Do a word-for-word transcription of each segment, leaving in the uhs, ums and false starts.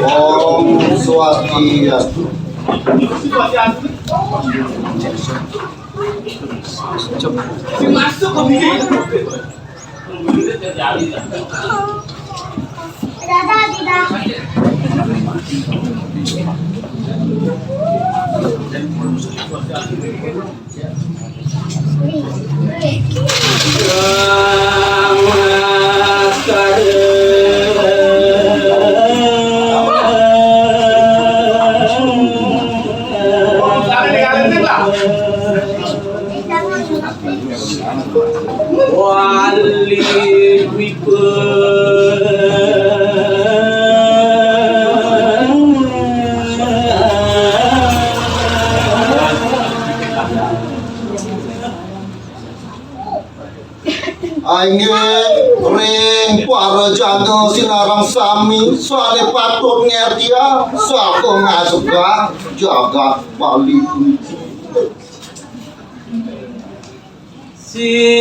Om Swastiastu. Inggih ring para jana sinareng sami, sane patut ngertiang saha ngasegang jagat Bali puniki. Sinanggeh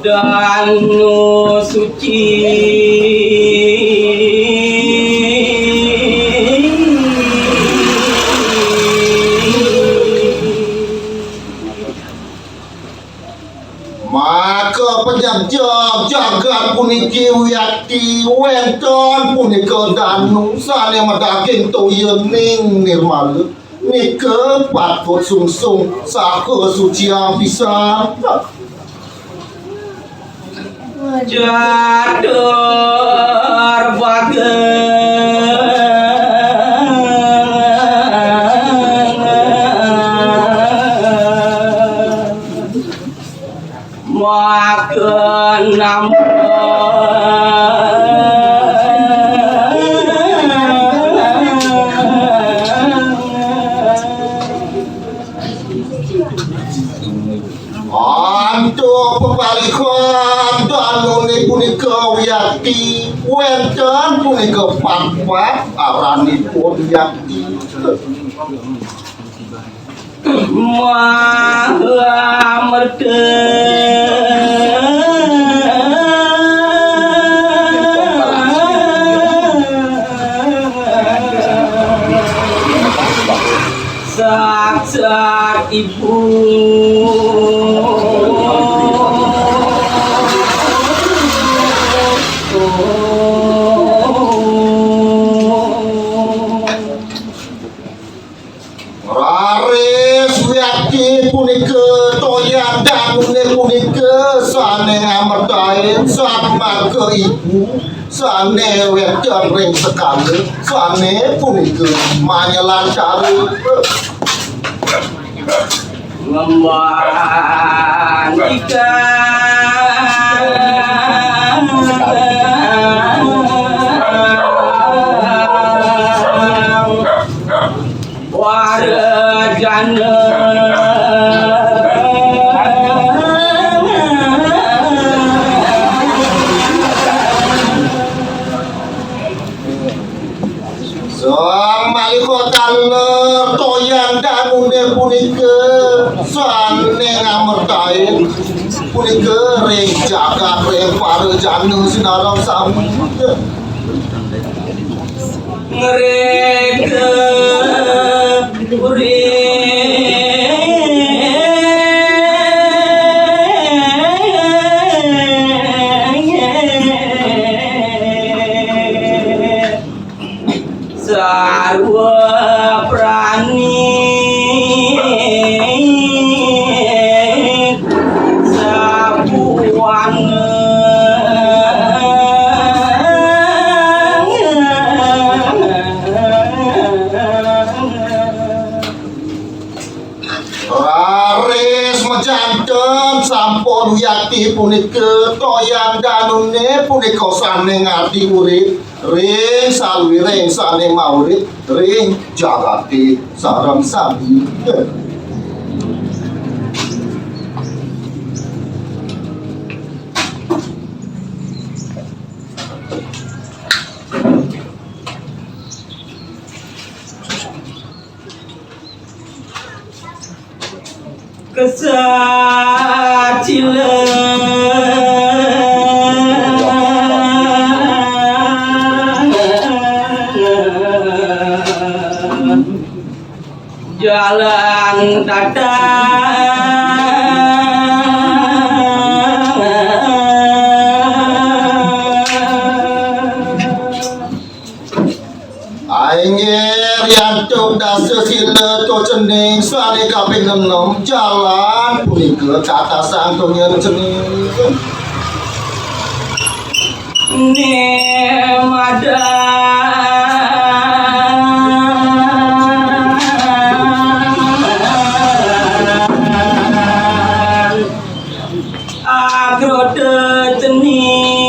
Danu Suci. Maka panyebjeg jagat puniki wiakti wenten punika danu sane madaging toyaning nirmala. Nika patut sungsung saha suciang pisan. Catur baga. Maka nama antuk pepalikan danune punika wiakti wenten punika patpat aranipun wiakti. Maha Merta. Saksat ibu. Raris wiakti punika toyan danune punika sane ngamertain satmaka ibu sane wenten ring sekala sane punika manyelancara. Ngembang ikan. Warajana. Samalika taler toyan danune punika sane ngamertain punika ring jagat ring para jana sinareng sami. Ngreka uri. Sarwa prani sabuana. Yakti punika toyan danuné punika sané ngadi urip ring saluiring sané maurip ring jagaté sareng sami. Kesacila jalan tata. Inggih, riantuk dasa sila to cening sané kaping enem, jalan punika tatasang to nyen cening. Né madan agroda cening.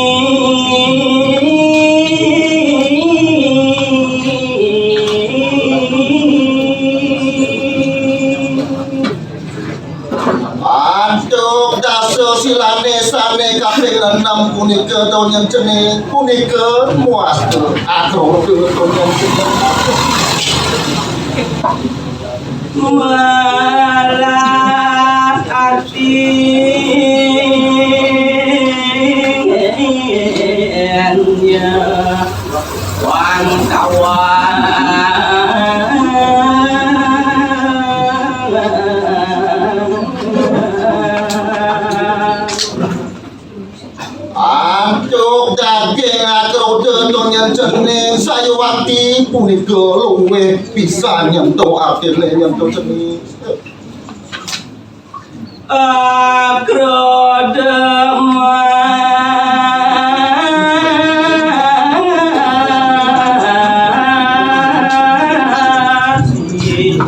Antuk dasa silané sané kaping enem punika to nyen cening, punika muasta agroda to nyen cening. Malah artinya wangtawan. Antuk daging agroda to nyen cening sayuwakti punika luwih pisan nyentuh atiné nyentuh cening. Agroda masih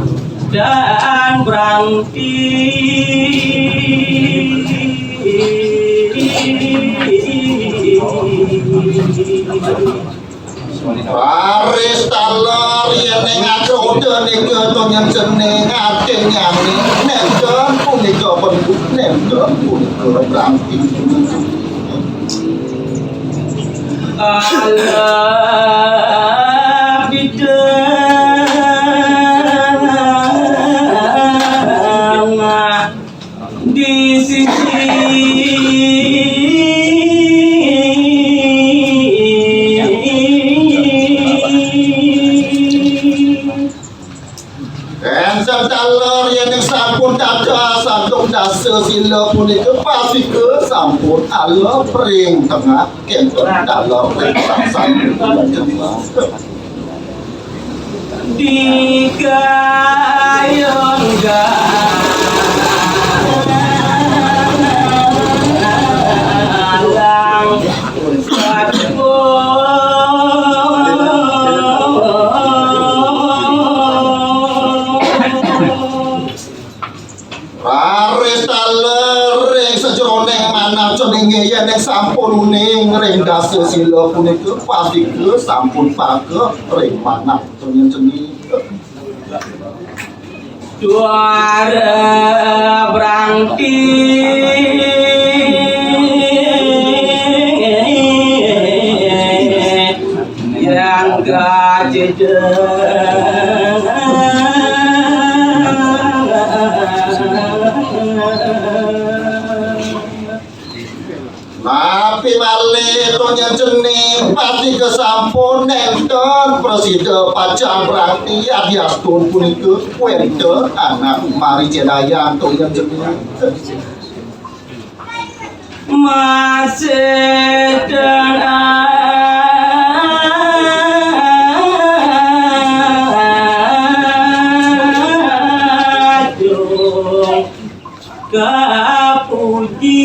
dan berhenti. Raris taler yén ing agroda nika to nyen cening atin nyami, nénten punika bendu, nénten punika berhenti. Alah bidang di sisi. Kénten taler yén sampun dados antuk dasa sila punika pastika sampun alep ring tengah, kénten taler ring sangsan. Dikayun galang. Raris taler ring sajeroning manah ceningé yén sampun uning ring dasa sila punika pastika sampun pageh ring manah ceningé. Suara berhenti yang gajeda. Napi malih to nyen cening pastika sampun nénten prasida pacang berhenti yadiastun punika wénten anak maricedayan to nyen cening. Masih dan aduh. Kapuji.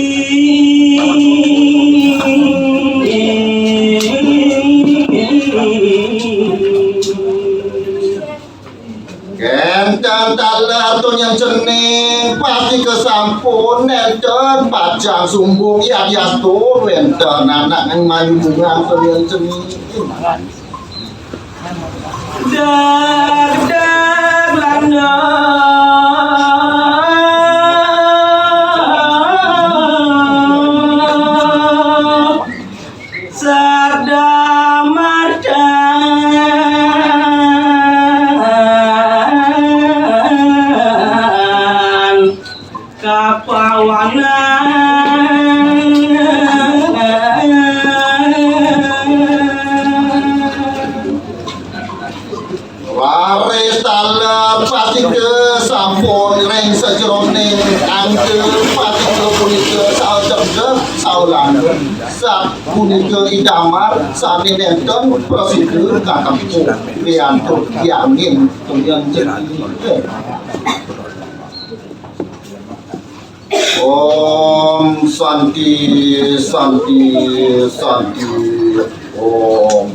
Kén Nénten taler to nyen cening, pastika sampun nénten pacang sumbung yadiastu wénten anak manjunjungan to nyen cening. Dag, dag, landang. Sarda mardan kapawanan. Raris taler pastika sampun ring sajeroning angga pastika punika saha cemdeh, saha langgeng. Sapunika idamar sané nénten prasida katempuh riantuk yangin tuyan jati. Om Santi, Santi, Santi, Om.